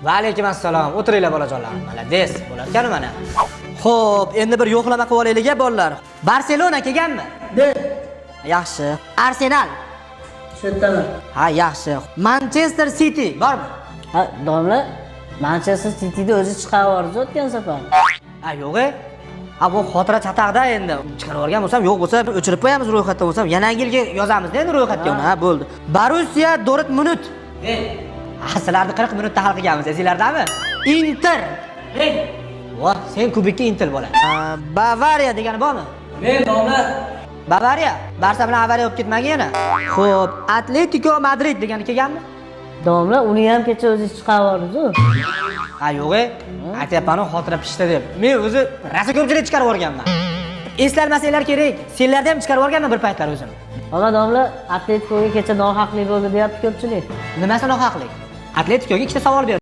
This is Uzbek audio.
Va alaykum assalom. O'tiringlar, bolajonlar. Молодец, bo'larkan mana. Xo'p, endi bir yo'qlama qilib olaylik, a, bolalar. Barselona kelganmi? De. Yaxshi. Arsenal. Shu. Ha, yaxshi. Manchester City bormi? Ha, domla, Manchester Cityda o'zi chiqarib yubordi o'tgan safar. Ha, yo'q. E. Ha, bu xotira chataqda endi. Chiqarib yuborgan bo'lsam, yo'q bo'lsa o'chirib qo'yamiz ro'yxatda bo'lsam, yana yilga yozamiz endi ro'yxatga uni. Ha, bo'ldi. Borussiya Dortmund. Ha, sizlarni 40 minutda hal qilganmiz, esinglardami? Inter. Voh, sen kubikka Inter bola. Bavariya degani bormi? Men, domla. Bavariya. Barsa bilan avariya bo'lib ketmagin yana. Xo'p, Atletico Madrid degani kelganmi? Domla, uni ham kecha o'zi chiqarib yubordi. Ha, yo'q, e. Aytyapman-u, xotira pishdi deb. Men o'zi rosa ko'pchilik chiqarib yuborganman. Eslatmasanglar kerak. Senlarda ham chiqarib yuborganman bir paytlar o'zim. Ammo domla, Atleticoga kecha nohaqlik bo'ldi deyapti ko'pchilik. Nimasi nohaqlik? Atleticoga ikkita savol berdim.